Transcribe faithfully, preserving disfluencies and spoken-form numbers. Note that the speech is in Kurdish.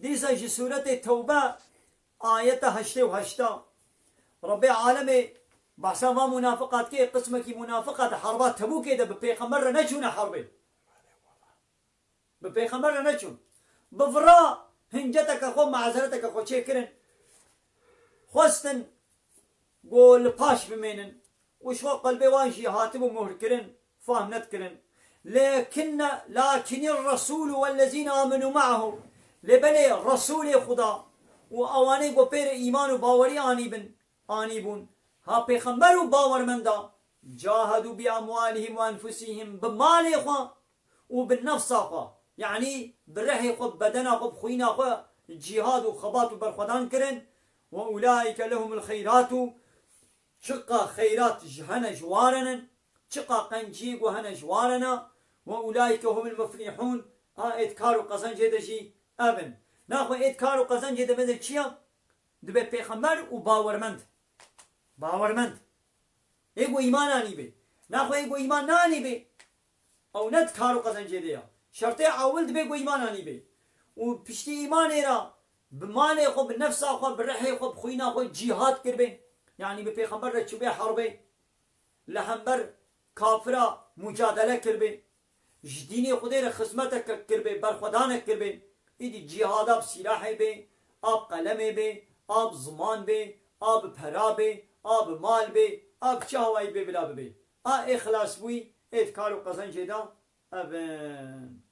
Dîsa ji sûretê Tewbe ayeta heştê û heşta. Rebbê alemê behsa van munafiqa dike, qismekî munafiqa di herba Tebûkê de bi pêxember re neçûne herbê. Bi pêxember re neçûn. Bi vira hinceteke xwe, mazereteke xwe çêkirin. Xwestin ku li paş bimênin û ji xwe qelbê wan jî hatibû muhrkirin, fahm nedikirin. Lêkinne, lakinir Resûlû wellezîne amenû me'ehu. Lê belê Resûlê Xuda û ewanê ku pê re îman û bawerî anîbin, anîbûn, ha pêxember û bawermenda, cahedû bi emwalihim we enfusihim, bi malê xwe û bi nefsa xwe, yanî bi rihê xwe, bi bedena xwe, bi xwîna xwe cîhad û xebat û berxwedan kirin. Ve ulaîke lehumul xeyratu, çiqa xeyrat ji hene ji warenen, çiqa qenciyê ku hene ji warena. Ve ulaîke humul muflihûn, a êd kar û qezencê de jî ev in. Naxwe êd kar û qezencê de bide çi ya? Dibe pêxember û bawermend. Bawermend. Ê ku îman anîbê. Naxwe ê ku îman nanîbê, ew ne di kar û qezencê de ya. Şertê ewil dibe ku îman anîbê. Û piştî îmanê re bi malê xwe, bi nefsa xwe, bi rihê xwe, bi xwîna xwe cîhad kiribê. Yanî bi pêxember re çûbê herbê. Li hember kafira mucadele kiribê. Ji dînê Xwedê re xizmetek kiribê, berxwedanek kiribê. Îdî cîhada bi sîlahê bê, a bi qelemê bê, a bi ziman bê, a bi pera bê, a bi mal bê, a bi çi hawayî bê bila bibê. A ê xilas bûyî, ê di kar û qezencê de ev in.